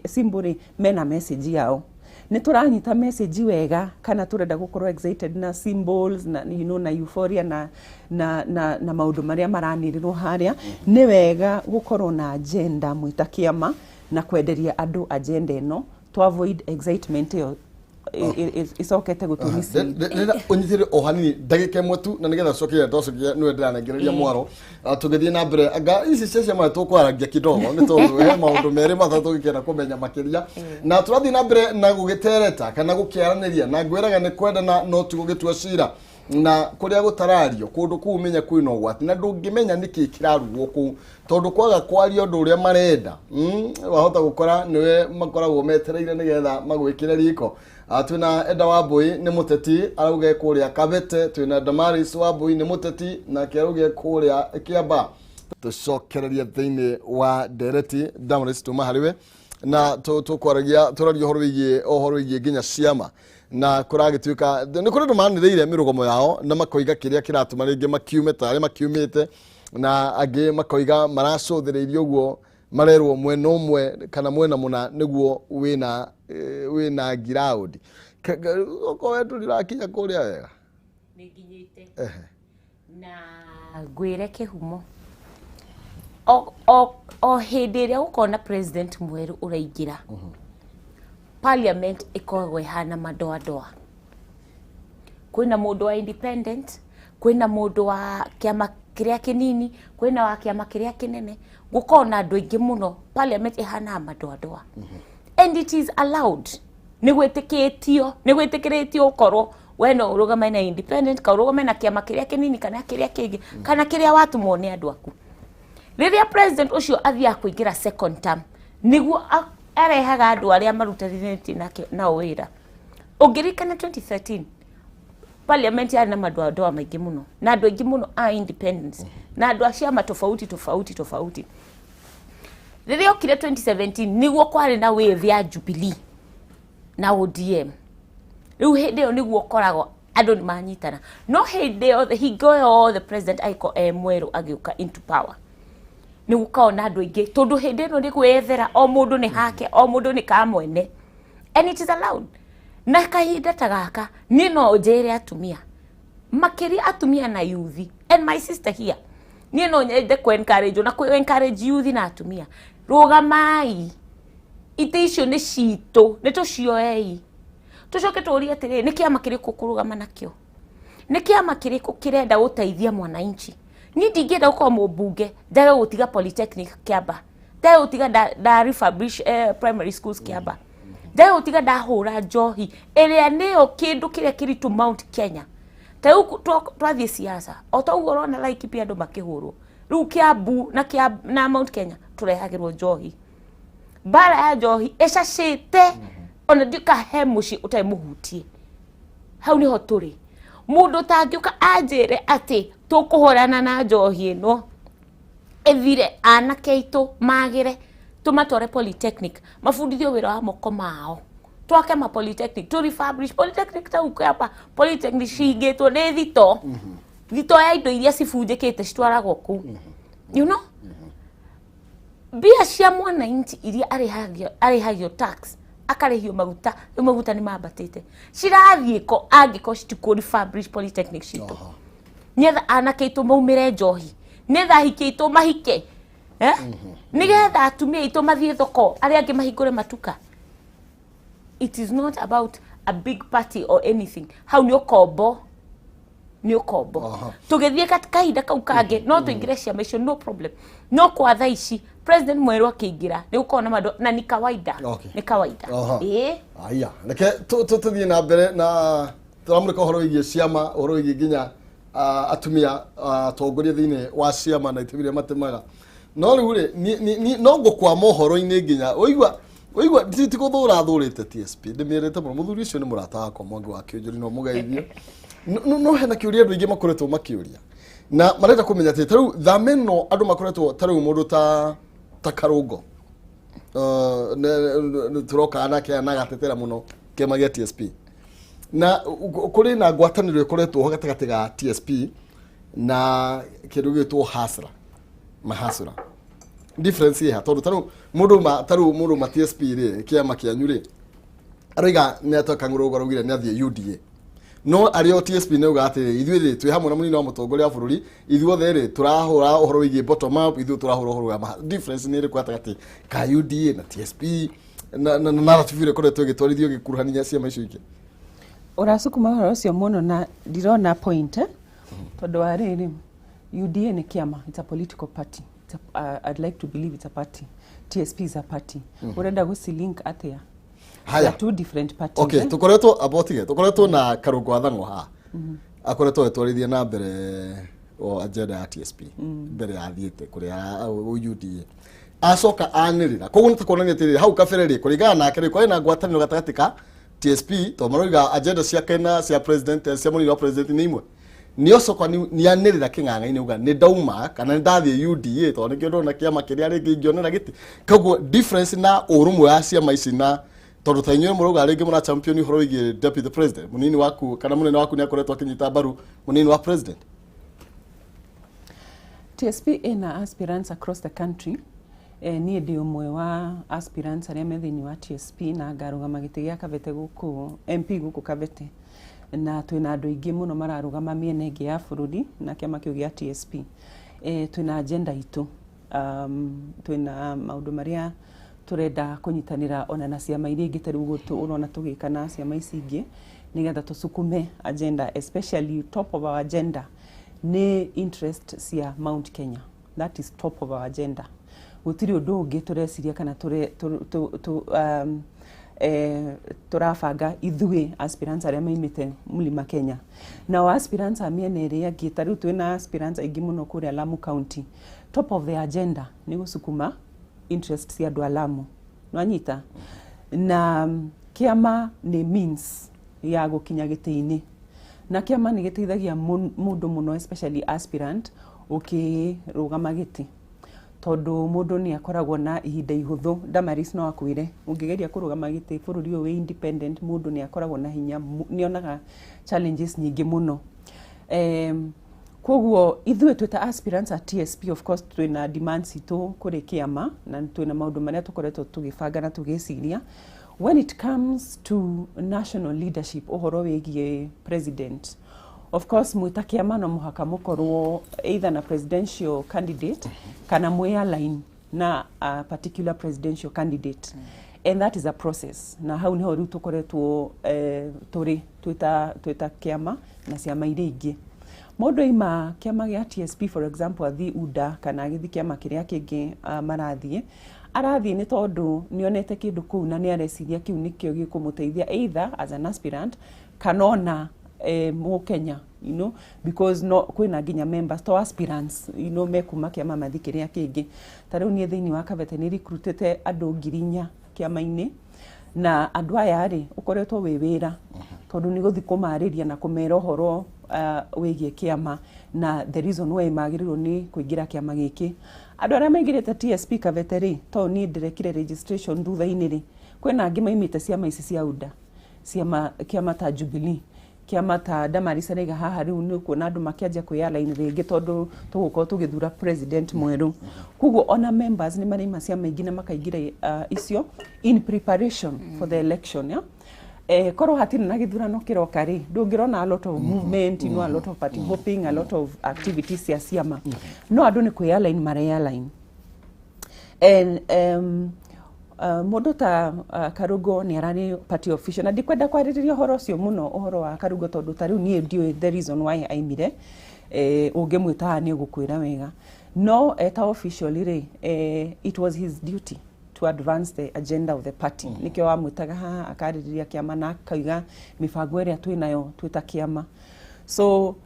symbol rĩ, mena message yao. Nĩ tũranyita message wega kana tũrenda gũkorwo excited na symbols na, na euphoria na maũndũ marĩa maranĩrĩrwo harĩa? Nĩ wega gũkorwo na agenda mwĩta kĩama na kwenderia andũ agenda ĩno to avoid excitement ĩyo ĩcokete gũtũ. Rĩrĩa ũnyitĩre o hanini ndagĩka ĩmwe tu, na nĩgetha cokeria twacokia nĩwe ndĩranengereria mwaro. Tũgĩthiĩ na mbere, anga ici cia ciama tũkwaragia kidogo, nĩ tondũ he maũndũ merĩ matatũ tũgĩkĩenda kũmenya makĩria, na tũrathiĩ na mbere na gũgĩtereta kana gũkĩaranĩria, na ngwĩraga nĩ kwendana no ti gũgĩtua cira, na kũrĩa gũtarario kũndũ kũu menya kwĩna ũgwati, na ndũngĩmenya nĩkĩ kĩrarugwo kũu, tondũ kwaga kwaria ũndũ ũrĩa marenda, wahota gũkora nĩwe makoragwo metereire nĩgetha magwĩkĩre riko. Twĩna Eda Wambui, nĩ mũteti, arauge kũrĩa Kabete. Twĩna Damaris Wambui, nĩ mũteti, nake arauge kũrĩa Kĩamba. Tũcokererie thĩinĩ wa ndereti. Damaris, tuma harĩ we na tũkwaragia, tũraria ũhoro wĩgiĩ nginya ciama, na kũragĩtuĩka nĩ kũrĩ andũ manĩrĩire mĩrũgamo yao na makoiga kĩrĩa kĩratũma rĩngĩ makiume ta arĩa makiumĩte, na angĩ makoiga maracũthĩrĩirie ũguo, marerwo mwena ũmwe kana mwena mũna nĩguo wĩna ground. Okorwo we ndũrĩ ũrakinya kũrĩa wega. Nĩ nginyĩte na ngwĩre kĩhumo, o hĩndĩ ĩrĩa gũkorwo na president mwerũ ũraingĩra, parliament ĩkoragwo ĩhana madoadoa. Kwĩna mũndũ wa independent, kwĩna mũndũ wa kĩama kĩrĩa kĩnini, kwĩna wa kĩama kĩrĩa kĩnene, gũkorwo na andũ aingĩ mũno. Parliament ĩhanaga madoadoa, and it is allowed, nĩ gwĩtĩkĩtio, nĩ gwĩtĩkĩrĩtio gũkorwo we no ũrũgame na independent, ka ũrũgame na kĩama kĩrĩa kĩnini kana kĩrĩa kĩngĩ kana kĩrĩa watũmwo nĩ andũ aku. Rĩrĩa president ũcio athiaga kũingĩra second term, nĩguo arehaga andũ arĩa marutanĩtie nake nao wĩra. Ũngĩririkana 2013 parliament yarĩ na madoadoa maingĩ mũno, na andũ aingĩ mũno a independence na andũ a ciama tofauti tofauti tofauti. Rĩrĩa okire 2017, nĩguo kwarĩ na wave ya Jubilee na ODM. Rĩu hĩndĩ ĩyo nĩguo ũkoragwo andũ nĩ manyitana, no hĩndĩ yothe, hingo yothe president agĩkorwo e mwerũ agĩũka into power, nĩ gũkoragwo na andũ aingĩ, tondũ hĩndĩ ĩno nĩ gwĩethera, o mũndũ nĩ hake, o mũndũ nĩ kamwene, and it is allowed. Na kahinda ta gaka, niĩ no njĩre atumia, makĩria atumia na youth, and my sister here, niĩ no nyende kũ encourage na kũ encourage youth na atumia, rũgamai, itĩ icio nĩ citũ, nĩ tũcioei. Tũcoke tũrie atĩrĩrĩ, nĩ kĩama kĩrĩkũ kũrũgama nakĩo? Nĩ kĩama kĩrĩkũ kĩrenda gũteithia mwananchi? Niĩ ndingĩenda gũkorwo mũmbunge njage gũtiga polytechnic Kĩamba, njage gũtiga nda refurbish primary schools Kĩamba, njage gũtiga ndahũra njohi ĩrĩa nĩyo kĩndũ kĩrĩa kĩritũ Mount Kenya. Ta rĩu twathiĩ siasa, o ta ũguo ũrona Laikipia andũ makĩhũrwo, rĩu Kiambu na Mount Kenya tũrehagĩrwo njohi. Mbara ya njohi ĩcacĩte, ona ndika he mũciĩ ũtarĩ mũhutie. Hau nĩho tũrĩ. Mũndũ ũtangĩũka anjĩre atĩ tũkũhũrana na njohi ĩno ĩthire, anake aitũ magĩre, tũmatware polytechnic mabundithio wĩra wa moko mao. Twake ma polytechnic, tu refurbish polytechnic. Ta hapa polytechnic cihingĩtwo nĩ thito, thito ya indo iria cibunjĩkĩte citwaragwo kũu. Mbia cia mwananchi iria arĩhagio, arĩhagio tax, akarĩhio maguta, rĩu maguta nĩ mambatĩte, cirathiĩ ko angĩkorwo citikũ refurbish polytechnic citũ? Nĩgetha anake aitũ maumĩre njohi, nĩgetha ahiki aitũ mahike, eh? Nĩgetha atumia aitũ mathiĩ thoko, arĩa angĩ mahingũre matuka. It is not about a big party or anything. Hau nĩ ũkombo, nĩ ũkombo. Tũgĩthiĩ kahinda kau kangĩ no tũingĩre ciama icio, no problem. No kwa thaa ici, president mwerũ akĩingĩra, nĩ gũkorwo na maũndũ na ni kawaida. Nĩ kawaida. Ĩĩ. Aya, reke tũthiĩ na mbere na tũramũrĩka ũhoro wĩgiĩ ciama, ũhoro wĩgiĩ nginya atumia atongoria thĩinĩ wa ciama na itemi rĩrĩa matemaga. No rĩu rĩ, no ngũkwama ũhoro-inĩ nginya ũigua ũigua ti gũthũra thũrĩte TSP. Ndĩmĩerete mũno, mũthuri ũcio nĩ mũrata wakwa Mwangi wa Kĩũnjũri, no mũgeithie. No hena kĩũria andũ aingĩ makoretwo makĩũria na marenda kũmenya atĩ tarĩu thama ĩno andũ makoretwo, tarĩu mũndũ ta Karũngo, tũrokaga nake na agatetera mũno kĩama gĩa TSP, na kũrĩ na ngwatanĩro ĩkoretwo ho gatagatĩ ga TSP na kĩndũ gĩgwĩtwo hasra mahasra. Difference ĩha? Tondũ tarĩu mũndũ ma tarĩu mũndũ ma TSP rĩ, kĩama kĩanyu rĩ, aroiga nĩ atoka ng'ũrũgũ, araugire nĩ athiĩ UDA, no arĩ o TSP nĩ uga atĩrĩ, ithuĩ rĩ, twĩ hamwe na mũnini wa mũtongoria wa bũrũri, ithuothe rĩ, tũrahũra ũhoro wĩgiĩ bottom up, ithuĩ tũrahũra ũhoro wa difference nĩ ĩrĩkũ gatagatĩ ka UDA na TSP na narrative ĩrĩa ĩkoretwo ĩgĩtwarithio ĩgĩkuruhania ciama icio ingĩ? Ũracukuma ũhoro ũcio mũno na ndirona point, eh? Tondũ wa rĩrĩ, UDA nĩ kĩama, it's a political party. I'd like to believe it's a party. TSP is a party. Ũrenda gũcilink atĩa? Haya. They are two different parties. Okay. Eh? Tukoretwo abotige, tukoretwo na Karungo wa Thang'wa haha, akoretwo agĩtwarithia na mbere o agenda ya TSP mbere ya athiĩte kũrĩa UDA, acoka anĩrĩra. Koguo nĩ kuonania atĩrĩrĩ, hau kabere rĩ, kũringana nake rĩ, kwarĩ na ngwatanĩro gatagatĩ ka TSP, tondũ maroiga agenda ciake na cia president, cia mũnini wa president nĩ imwe. Nĩ ocoka nĩ anĩrĩra kĩng'ang'a-inĩ uga nĩ ndauma kana nĩ ndathiĩ UDA tondũ nĩkĩo ndona kĩama kĩrĩa rĩngĩ ingĩonera gĩtĩ. Koguo difference na ũrũmwe wa ciama ici, na tondũ ta inyuĩ mũrauga rĩngĩ mũra champion ũhoro wĩgiĩ deputy president, mũnini waku kana mũnene waku nĩ akoretwo akĩnyita mbaru mũnini wa president. TSP ĩna aspirants across the country. Niĩ ndĩ ũmwe wa aspirants arĩa me thĩinĩ wa TSP na ngarũgama gĩtĩ gĩa Kabete gũkũ, MP gũkũ Kabete, na twĩna andũ aingĩ mũno mararũgama mĩena ĩngĩ ya bũrũri na kĩama kĩu gĩa TSP. Twĩna agenda itũ, twĩna maũndũ marĩa tũrenda kũnyitanĩra ona na ciama iria ingĩ, ta rĩu ũguo ũrona tũgĩka na ciama ici ingĩ, nĩgetha tũsukume agenda. Especially top of our agenda nĩ interest cia Mount Kenya. That is top of our agenda. Gũtirĩ ũndũ ũngĩ tũreciria kana tũre, tũ, tũ, tũ, um, eh, tũrabanga ithuĩ aspirants arĩa maimĩte Mlima Kenya. Nao aspirants a mĩena ĩrĩa ĩngĩ, ta rĩu twĩna aspirants aingĩ mũno kũrĩa Lamu County, top of the agenda nĩ gũsukuma interest cia andũ a Lamu. Nwanyita na kĩama nĩ means ya gũkinya gĩtĩ-inĩ, na kĩama nĩ gĩteithagia mũndũ mũno, especially aspirant ũkĩrũgama gĩtĩ, tondũ mũndũ nĩ akoragwo na ihinda ihũthũ. Damaris, no akwĩre, ũngĩgeria kũrũgama gĩtĩ bũrũri ũyũ wĩ independent, mũndũ nĩ akoragwo na hinya, nĩ onaga challenges nyingĩ mũno. Koguo ithuĩ twĩ ta aspirants a TSP, of course twĩna demands itũ kũrĩ kĩama na twĩna maũndũ marĩa tũkoretwo tũgĩbanga na tũgĩciria. When it comes to national leadership, ũhoro wĩgiĩ president, of course mwĩ ta kĩama no mũhaka mũkorwo either na presidential candidate kana mwĩ align na a particular presidential candidate, and that is a process. Na hau niho rĩu tũkoretwo tũrĩ twĩta kĩama na ciama iria ingĩ. Mũndũ aima kĩama gĩa TSP, for example, athiĩ UDA kana agĩthiĩ kĩama kĩrĩa kĩngĩ, marathiĩ arathiĩ nĩ tondũ nĩonete kĩndũ kũu na nĩ areciria kĩu nĩkĩo gĩkũmũteithia either as an aspirant kana ona mũkenya, because no kwĩna nginya members to aspirants mekuma kĩama mathiĩ kĩrĩa kĩngĩ. Ta rĩu niĩ thĩinĩ wa Kabete nĩ recruitĩte andũ 4,000 kĩama-inĩ, na andũ aya rĩ, ũkoretwo wĩ wĩra tondũ nĩ gũthiĩ kũmarĩria na kũmera ũhoro wĩgiĩ kĩama na the reason why magĩrĩirwo nĩ kũingĩra kĩama gĩkĩ. Andũ arĩa maingĩrĩte TSP Kabete rĩ, tondũ niĩ ndĩrekire registration thutha-inĩ rĩ, Kwĩna angĩ maimĩte ciama ici cia UDA, ciama, kĩama ta Jubilee, kĩama ta Damaris araiga haha. Rĩu nĩ ũkuona andũ makĩanjia kwĩ-align rĩngĩ, tondũ tũgũkorwo tũgĩthura president mwerũ. Koguo ona members nĩ maraima ciama ingĩ na makaingĩra icio in preparation for the election, yeah? Korwo hatirĩ na gĩthurano kĩroka rĩ, ndũngĩrona a lot of movement, a lot of party hopping, a lot of activities cia ciama. No andũ nĩ kwĩ-align mare-align. And mũndũ ta Karungo nĩ ararĩ party official, na ndikwenda kwarĩrĩria ũhoro ũcio mũno, ũhoro wa Karungo, tondũ ta rĩu niĩ ndiũĩ the reason why aimire. Ũngĩmwĩta haha nĩ ũgũkwĩra wega. No eta official rĩ, it was his duty to advance the agenda of the party. Nĩkĩo wamwĩtaga haha akarĩrĩria kĩama na akauga mĩbango ĩrĩa twĩnayo twĩ ta kĩama. So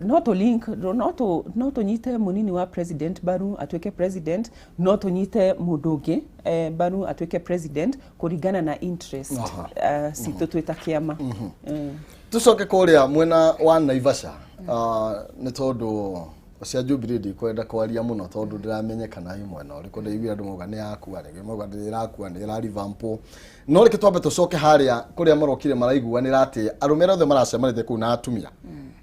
no to link, no tũnyite mũnini wa president mbaru atuĩke president, no tũnyite mũndũ ũngĩ mbaru atuĩke president, kũringana na interest citũ twĩ ta kĩama. Tucoke kũrĩa mwena wa Naivasha, nĩ tondũ cia Jubilee ndikwenda kwaria mũno, tondũ ndĩramenyekana ĩ mwena ũrĩkũ. Ndaiguire andũ mauga nĩ yakua, rĩngĩ mauga ndĩ ĩrakua, nĩ ĩrarivampwo. No reke twambe tũcoke harĩa kũrĩa marokire maraiguanĩra atĩ arũme arĩa othe maracemanĩtie kũu na atumia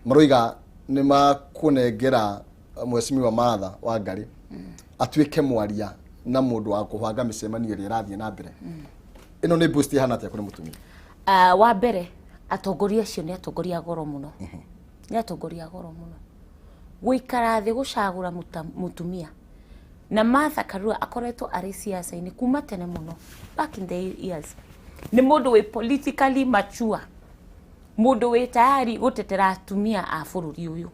maroiga nĩ makũnengera Mheshimiwa Martha Wangari atuĩke mwaria na mũndũ wa kũbanga mĩcemanio ĩrĩa ĩrathiĩ na mbere. Ĩno nĩ boost ĩhana atĩa kũrĩ mũtumia? Wa mbere, atongoria acio nĩ atongoria a goro mũno, nĩ atongoria a goro mũno gũikara thĩ gũcagũra mũtumia. Na Martha Karua akoretwo arĩ siasa-inĩ kuma tene mũno, back in the years. Nĩ mũndũ wĩ politically mature, mũndũ wĩ tayari gũtetera atumia a bũrũri ũyũ.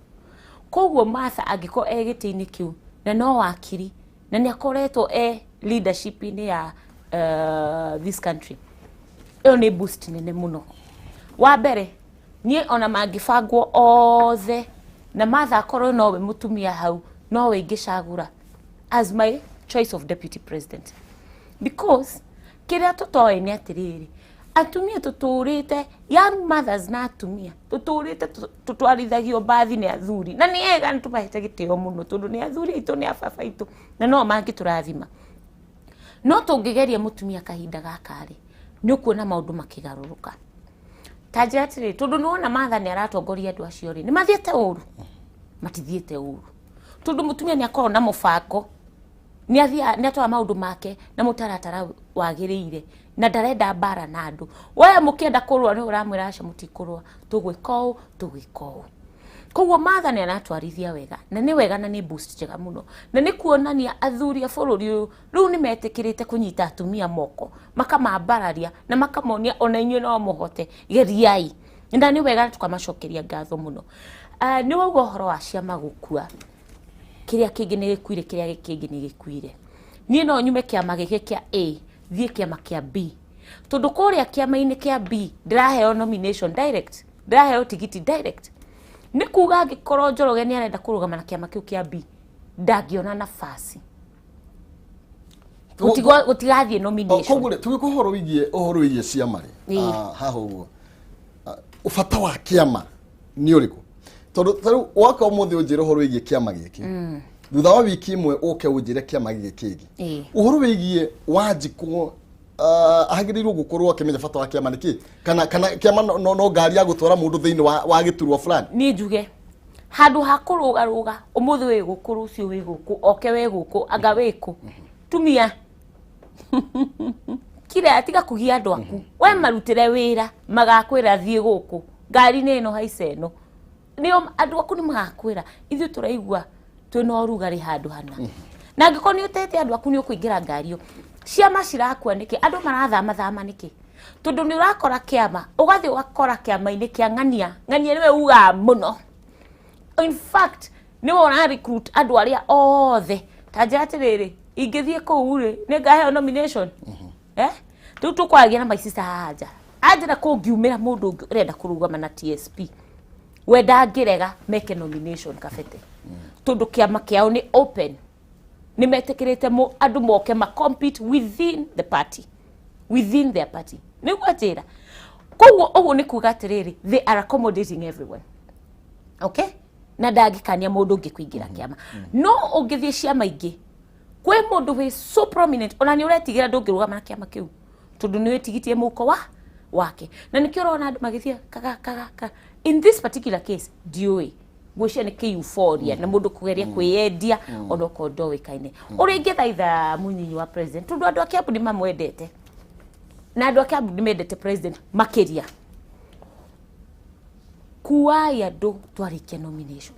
Koguo Martha angĩkorwo e gĩtĩ-inĩ kĩu, na no wakiri, na nĩ akoretwo e leadership-inĩ ya this country, ĩyo nĩ boost nene mũno. Wa mbere, niĩ ona mangĩbangwo othe na Martha akorwo nowe mũtumia hau, nowe ingĩcagũra as my choice of deputy president, because kĩrĩa tũtoĩ nĩ atĩrĩrĩ, atumia tũtũrĩte, young mothers na atumia tũtũrĩte tũtwarithagio mbathi nĩ athuri, na nĩ ega, nĩ tũmahete gĩtĩo mũno, tondũ nĩ athuri aitũ, nĩ ababa aitũ, na no mangĩtũrathima. No tũngĩgeria mũtumia kahinda gaka rĩ, nĩ ũkuona maũndũ makĩgarũrũka. Ta njĩra atĩrĩrĩ, tondũ nĩ wona Martha nĩ aratongoria andũ acio rĩ, nĩ mathiĩte ũru? Matithiĩte ũru, tondũ mũtumia nĩ akorwo na mũbango, nĩ athiaga, nĩ atwara maũndũ make na mũtaratara wagĩrĩire, na ndarenda mbara na andũ. We mũkĩenda kũrũa, nĩ ũramwĩra, "Aca, mũtikũrũa, tũgwĩka ũũ, tũgwĩka ũũ." Koguo Martha nĩ aratwarithia wega, na nĩ wega, na nĩ boost njega mũno, na nĩ kuonania athuri a bũrũri ũyũ rĩu nĩ metĩkĩrĩte kũnyita atumia moko, makamambararia na makamonia ona inyuĩ no mũhote, geriai. Na nĩ wega, tukamacokeria ngatho mũno. Nĩ wauga ũhoro wa ciama gũkua, kĩrĩa kĩngĩ nĩ gĩkuire, kĩrĩa kĩngĩ nĩ gĩkuire. Niĩ no nyume kĩama gĩkĩ kĩa A thiĩ kĩama kĩa B, tondũ kũrĩa kĩama-inĩ kĩa B ndĩraheo nomination direct, ndĩraheo tigiti direct. Nĩ kuga angĩkorwo Njoroge nĩ arenda kũrũgama na kĩama kĩu kĩa B, ndangĩona nafasi. Gũtigathiĩ nomination. Koguo rĩ, tũgĩka ũhoro wĩgiĩ ciama rĩ, haha ũguo, bata wa kĩama nĩ ũrĩkũ? Tondũ ta rĩu waka ũmũthĩ ũnjĩre ũhoro wĩgiĩ kĩama gĩkĩ, thutha wa wiki ĩmwe ũke ũnjĩre kĩama gĩkĩ kĩngĩ. Ũhoro wĩgiĩ Wanjikũ, agĩrĩirwo gũkorwo akĩmenya bata wa kĩama nĩkĩ, kana kĩama no ngari ya gũtwara mũndũ thĩinĩ wa gĩturwa fulani? Niĩ njuge handũ ha kũrũgarũga, ũmũthĩ wĩ gũkũ, rũciũ wĩ gũkũ, oke wĩ gũkũ, anga wĩ kũ, tumia kira, tiga kũgia andũ aku. We marutĩre wĩra, magakwĩra thiĩ gũkũ, ngari nĩ ĩno, haica ĩno. Nĩo andũ aku nĩ magakwĩra ithuĩ tũraigua twĩna ũrugarĩ handũ hana. Na angĩkorwo nĩ ũtete andũ aku, nĩ ũkũingĩra ngari ĩyo. Ciama cirakua nĩkĩ? Andũ marathama thama nĩkĩ? Tondũ nĩ ũrakora kĩama, ũgathiĩ ũgakora kĩama-inĩ kĩa ng'ania, ng'ania nĩwe ugaga mũno, in fact nĩwe ũra recruit andũ arĩa othe. Ta njĩra atĩrĩrĩ, ingĩthiĩ kũu rĩ, nĩ ngaheo nomination? Rĩu tũkwaragia na maicista haha nja, anjĩra kũngiumĩra mũndũ ũngĩ ũrenda kũrũgama na TSP, we ndangĩrega meke nomination kabete, tondũ kĩama kĩao nĩ open, nĩ metĩkĩrĩte andũ moke ma compete within the party, within their party. Nĩguo njĩra. Koguo ũguo nĩ kuga atĩrĩrĩ, they are accommodating everyone, okay? Na ndangĩkania mũndũ ũngĩ kũingĩra kĩama. No ũngĩthiĩ ciama ingĩ, kwĩ mũndũ wĩ so prominent, ona nĩ ũretigĩra ndũngĩrũgama na kĩama kĩu. Tondu nĩ wĩtigitie mũhuko wa wake. Na nĩkĩo ũrona andũ magĩthiĩ kaga kaga kaga. In this particular case, ndiũĩ. Ngwĩciria nĩ kĩ euphoria na mũndũ kũgeria kwĩyendia onokorwo ndoĩkaine. Ũrĩa ingĩthaitha mũnyinyi wa president, tondũ andũ a Kiambu nĩ mamwendete. Na andũ a Kiambu nĩ mendete president makĩria. Kuai andũ twarĩkia nomination.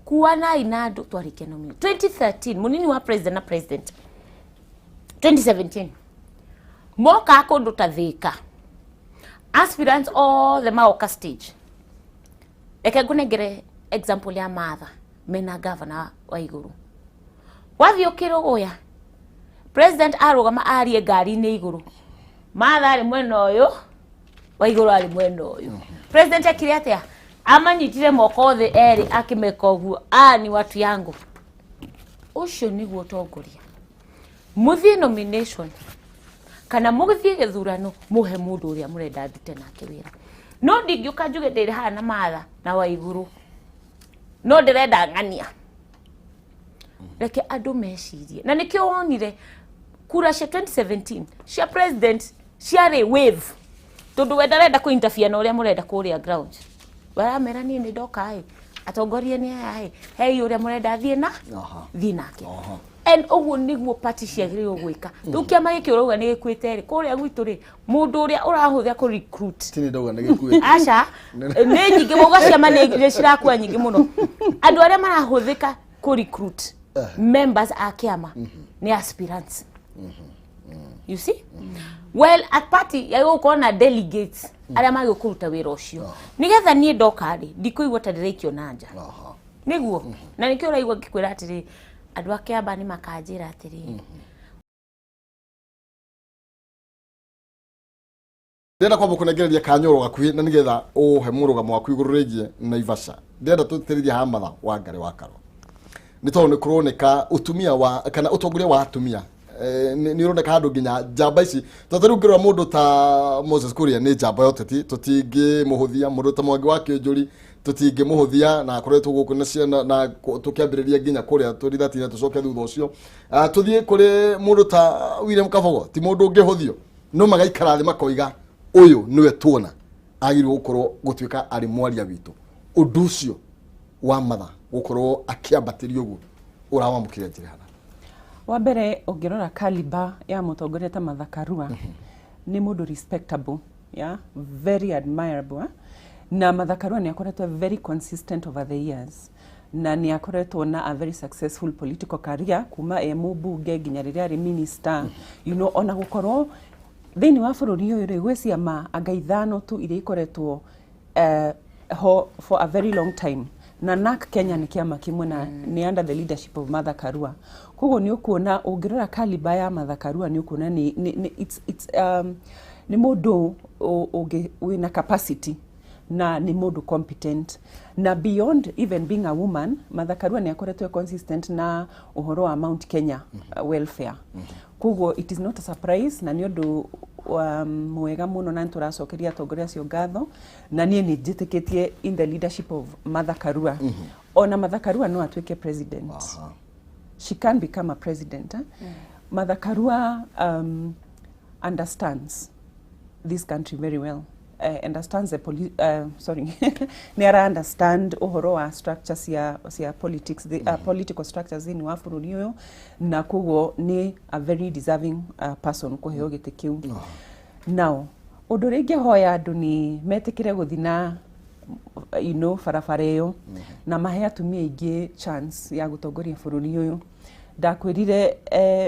Kuanai na andũ twarĩkia nomination. 2013 mũnini wa president na president 2017 moka kũndũ ta Thika, aspirants othe maoka stage. Reke ngũnengere example ya Martha mena governor wa igũrũ. Wathiĩ ũkĩrũgũya, president arũgama arie ngari-inĩ igũrũ, Martha arĩ mwena ũyũ wa igũrũ, arĩ mwena ũyũ. President ekire atĩa? Amanyitire moko thĩ erĩ, akĩmeka ũguo, aya ni watu yangu. Ũcio nĩguo ũtongoria. Mũthiĩ nomination kana mũgĩthiĩ gĩthurano, mũhe mũndũ ũrĩa mũrenda ndute nake wĩra. No ndingĩũka njuge ndĩrĩ haha na Martha na Waiguru, no ndĩrenda ng'ania. Reke andũ mecirie. Na nĩkĩo wonire kura cia 2017 cia president ciarĩ wave, tondũ we ndarenda kũ interfere na ũrĩa mũrenda kũrĩa ground. Waramera niĩ nĩ ndoka ĩ, atongoria nĩ aya ĩ, hei ũrĩa mũrenda thiĩ na thiĩ nake. And ũguo nĩguo party ciagĩrĩirwo gwĩka. Rĩu kĩama gĩkĩ ũrauga nĩ gĩkuĩte rĩ, kũrĩa gwitũ rĩ, mũndũ ũrĩa ũrahũthĩra kũ recruit Tini ndauga nĩ gĩkuĩte. Aca, nĩ nyingĩ wauga ciama nĩ cirakua nyingĩ mũno. Andũ arĩa marahũthĩka kũ recruit members a kĩama nĩ aspirants, you see. Well, at party yagĩrĩirwo gũkorwo na delegates arĩa magĩrĩirwo kũruta wĩra ũcio, nĩgetha niĩ ndoka rĩ, ndikũigua ta ndĩraikio na nja. Nĩguo na nĩkĩo ũraigua ngĩkwĩra atĩrĩ, andũ a Kĩamba nĩ makanjĩra atĩrĩ. Ndĩrenda kwamba kũnengereria kanyoro gakuhĩ na nĩgetha ũhe mũrũgamo waku igũrũ rĩgiĩ Naivasha. Ndĩrenda tũtĩrĩrie haha Martha Wangari wa Karua, nĩ tondũ nĩ kũroneka ũtumia wa kana ũtongoria wa atumia nĩ ũroneka handũ nginya njamba ici, tondũ rĩu ngĩrora mũndũ ta Moses Kuria nĩ njamba ya ũteti, tũtingĩmũhũthia. Mũndũ ta Mwangi wa Kĩũnjũri tũtingĩmũhũthia, na akoretwo gũkũ na ciana na tũkĩambĩrĩria nginya kũrĩa tũrithatina tũcoke thutha ũcio. Tũthiĩ kũrĩ mũndũ ta William Kabogo, ti mũndũ ũngĩhũthio, no magaikara thĩ makoiga ũyũ nĩwe tuona agĩrĩirwo gũkorwo gũtuĩka arĩ mwaria witũ. Ũndũ ũcio wa Martha gũkorwo akĩambatĩrio ũguo, ũrawamũkĩra njĩra hana? Wa mbere, ũngĩrora caliber ya mũtongoria ta Martha Karua, nĩ mũndũ respectable, yeah? Very admirable, eh? Na Martha Karua nĩ akoretwo very consistent over the years, na nĩ akoretwo na a very successful political career kuma e mũmbunge nginya rĩrĩa arĩ minister. Ona gũkorwo thĩinĩ wa bũrũri ũyũ rĩ, gwĩ ciama anga ithano tu iria ikoretwo ho for a very long time, na NARC Kenya nĩ kĩama kĩmwe na nĩ under the leadership of Martha Karua. Koguo nĩ ũkuona ũngĩrora caliber ya Martha Karua, nĩ ũkuona nĩ it's nĩ mũndũ wĩna capacity na nĩ mũndũ competent. Na beyond even being a woman, Martha Karua nĩ akoretwo e consistent na ũhoro wa Mount Kenya welfare. Koguo it is not a surprise, na nĩ ũndũ mwega mũno, na nĩ tũracokeria atongoria acio ngatho. Na niĩ nĩ njĩtĩkĩtie in the leadership of Martha Karua. Ona Martha Karua no atuĩke president. She can become a president, eh? Martha Karua understands this country very well, understands the sorry, nĩ ara understand ũhoro wa structure cia politics, the political structures thĩinĩ wa bũrũri ũyũ, na koguo nĩ a very deserving person kũheo gĩtĩ kĩu. Now, ũndũ ũrĩa ingĩhoya andũ nĩ metĩkĩre gũthiĩ na barabara ĩyo na mahe atumia aingĩ chance ya gũtongoria bũrũri ũyũ. Ndakwĩrire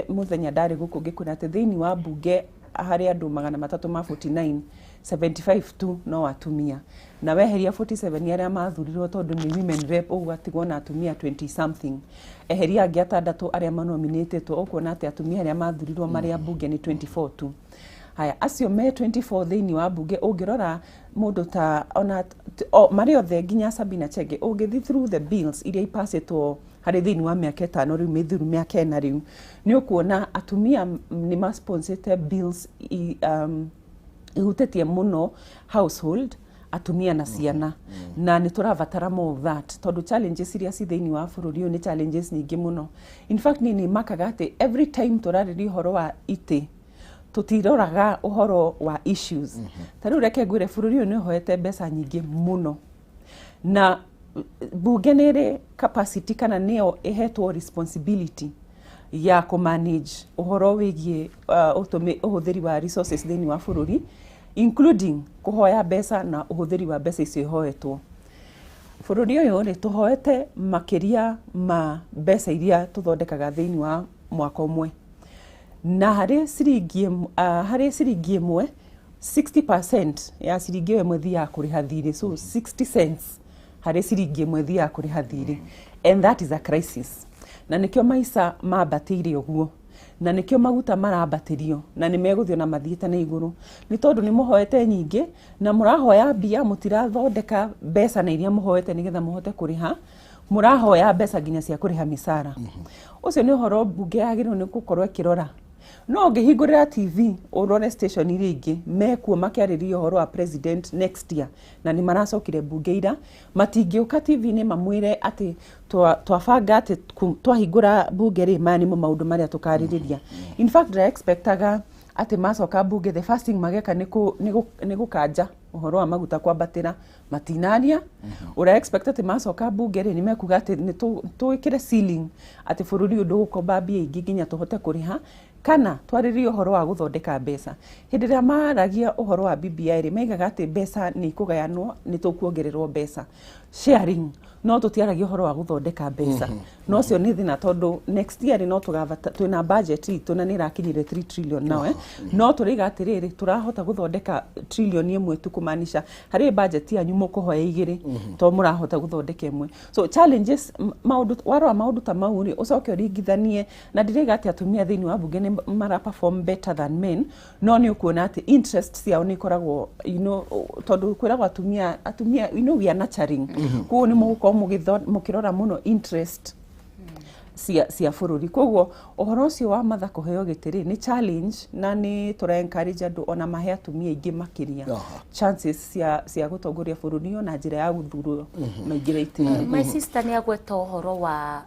mũthenya ndarĩ gũkũ ngĩkwĩra atĩ thĩinĩ wa mbunge harĩ andũ 349, 75 tu no atumia, na weheria 47 arĩa mathurirwo tondũ nĩ women rep, ũguo atigwo na atumia 20 something. Eheria angĩ atandatũ arĩa manominĩtĩtwo, ũkuona atĩ atumia arĩa mathurirwo marĩ a mbunge nĩ 24 tu. Haya, acio me 24 thĩinĩ wa mbunge, ũngĩrora mũndũ ta ona marĩ othe nginya Sabina Chege, ũngĩthiĩ through the bills iria ipacĩtwo harĩ thĩinĩ wa mĩaka 5 rĩu mĩthiru, mĩaka 4 rĩu, nĩ ũkuona atumia nĩ masponsete bills ihutĩtie mũno household, atumia na ciana. Na nĩ tũrabatara more of that, tondũ challenges iria ci thĩinĩ wa bũrũri ũyũ nĩ challenges nyingĩ mũno. In fact, niĩ nĩ makaga atĩ every time tũrarĩria ũhoro wa itĩ, Tũtiroraga ũhoro wa issues. Ta rĩu reke ngwĩre, bũrũri ũyũ nĩ ũhoete mbeca nyingĩ mũno, na bunge nĩ ĩrĩ capacity kana nĩyo ĩhetwo responsibility ya kũmanage ũhoro wĩgiĩ ũhũthĩri wa resources thĩinĩ wa bũrũri, including kũhoya mbeca na ũhũthĩri wa mbeca icio ihoetwo. Bũrũri ũyũ rĩ, tũhoete makĩria ma mbeca iria tũthondekaga thĩinĩ wa mwaka ũmwe, na harĩ ciringi ĩmwe, 60% ya ciringi ĩyo ĩmwe ĩthiaga kũrĩha thirĩ. So 60 cents harĩ ciringi ĩmwe ĩthiaga kũrĩha thirĩ, and that is a crisis. Na nĩkĩo maica mambatĩire ũguo, na nĩkĩo maguta marambatĩrio, na nĩ megũthiĩ na mathiĩte na igũrũ, nĩ tondũ nĩ mũhoete nyingĩ na mũrahoya mbia, mũtirathondeka mbeca na iria mũhoete nĩgetha mũhote kũrĩha. Mũrahoya mbeca nginya cia kũrĩha mĩcara. Ũcio nĩ ũhoro mbunge yagĩrĩirwo nĩ gũkorwo ĩkĩrora. No ũngĩhingũrĩra TV ũrore station iria ingĩ mekuo makĩarĩria ũhoro wa president next year, na nĩ maracokire mbunge ira, matingĩũka TV-inĩ mamwĩre atĩ twabanga atĩ twahingũra mbunge rĩ, maya nĩmo maũndũ marĩa tũkarĩrĩria. In fact, ndĩra-expectaga atĩ macoka mbunge, the first thing mageka nĩ gũkanja ũhoro wa maguta kwambatĩra. Matinaria. Ũra expect atĩ macoka mbunge rĩ, nĩ mekuga atĩ nĩ tũĩkĩre ceiling atĩ bũrũri ũyũ ndũgũkomba mbia ingĩ nginya tũhote kũrĩha, kana twarĩrie ũhoro wa gũthondeka mbeca. Hĩndĩ ĩrĩa maragia ũhoro wa BBI rĩ, maigaga atĩ mbeca nĩ ikũgayanwo, nĩ tũkuongererwo mbeca, sharing, no tũtiaragia ũhoro wa gũthondeka mbeca. No ũcio nĩ thĩna, tondũ next year rĩ, no tũgabata twĩna budget itũ na nĩ ĩrakinyire 3 trillion now, eh? No tũraiga atĩrĩrĩ, tũrahota gũthondeka trillion 1 tu, kũmaanisha harĩ budget yanyu mũkũhoya igĩrĩ to mũrahota gũthondeka ĩmwe. So challenges, maũndũ warora maũndũ ta mau rĩ, ũcoke ũringithanie na ndiraiga atĩ atumia thĩinĩ wa bunge nĩ mara perform better than men, no nĩ ũkuona atĩ interest ciao nĩ ikoragwo, tondũ kwĩragwo atumia we are nurturing, koguo nĩ mũgũkorwo mũkĩrora mũno interest cia bũrũri. Koguo ũhoro ũcio wa matha kũheo gĩtĩ rĩ, nĩ challenge, na nĩ tũra encourage andũ ona mahe atumia aingĩ makĩria chances cia gũtongoria bũrũri ũyũ na njĩra ya gũthurwo maingĩre itĩ-inĩ. My sister nĩ agweta ũhoro wa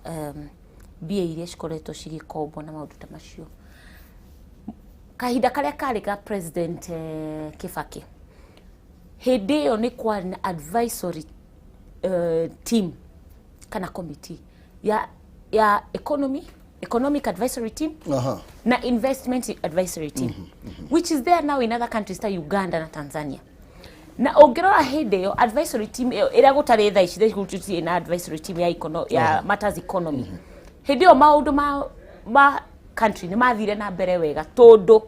mbia iria cikoretwo cigĩkombwo na maũndũ ta macio. Kahinda karĩa karĩ ga President Kibaki, hĩndĩ ĩyo nĩ kwarĩ na advisory team kana committee ya economic advisory team na investment advisory team, which is there now in other countries ta Uganda na Tanzania. Na ũngĩrora hĩndĩ ĩyo, advisory team ĩyo ĩrĩa gũtarĩ thaa ici, thaa ici gũtirĩ na advisory team ya matters economy. Hĩndĩ ĩyo maũndũ ma country nĩ mathire na mbere wega, tondũ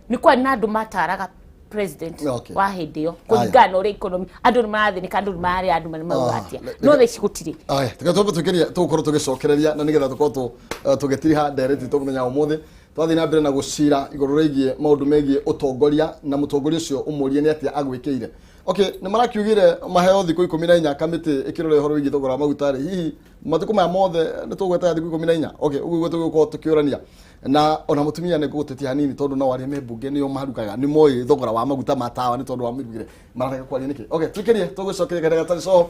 nĩ kwarĩ na andũ mataraga president wa hĩndĩ ĩyo kũringana na ũrĩa economy, andũ nĩ marathĩnĩka, andũ nĩ mararĩa, andũ nĩ marauga atĩa. No thaa ici gũtirĩ. Aya, reke twambe twĩkĩrie, tũgũkorwo tũgĩcokereria na nĩgetha tũkorwo tũgĩtiriha ndereti itũ mũthenya wa ũmũthĩ. Twathiĩ na mbere na gũcira igũrũ rĩgiĩ maũndũ megiĩ ũtongoria, na mũtongoria ũcio ũmũrie nĩ atĩa agwĩkĩire. Okay, nĩ marakiugire maheo thikũ 14 kamĩtĩ ĩkĩrora ũhoro wĩgiĩ thogora wa maguta rĩ, hihi matukũ maya mothe nĩ tũgwetaga thikũ 14? Okay, ũguo nĩguo tũgũkorwo tũkĩũrania. Na ona mũtumia nĩ ngũgũtetia hanini, tondũ no arĩa me mbunge nĩo marugaga, nĩ moĩ thogora wa maguta ma tawa, nĩ tondũ wa mĩrugĩre mararega kwaria nĩkĩ? Okay, twĩkĩrie, tũgũcokeria kahinda gatarĩ coho.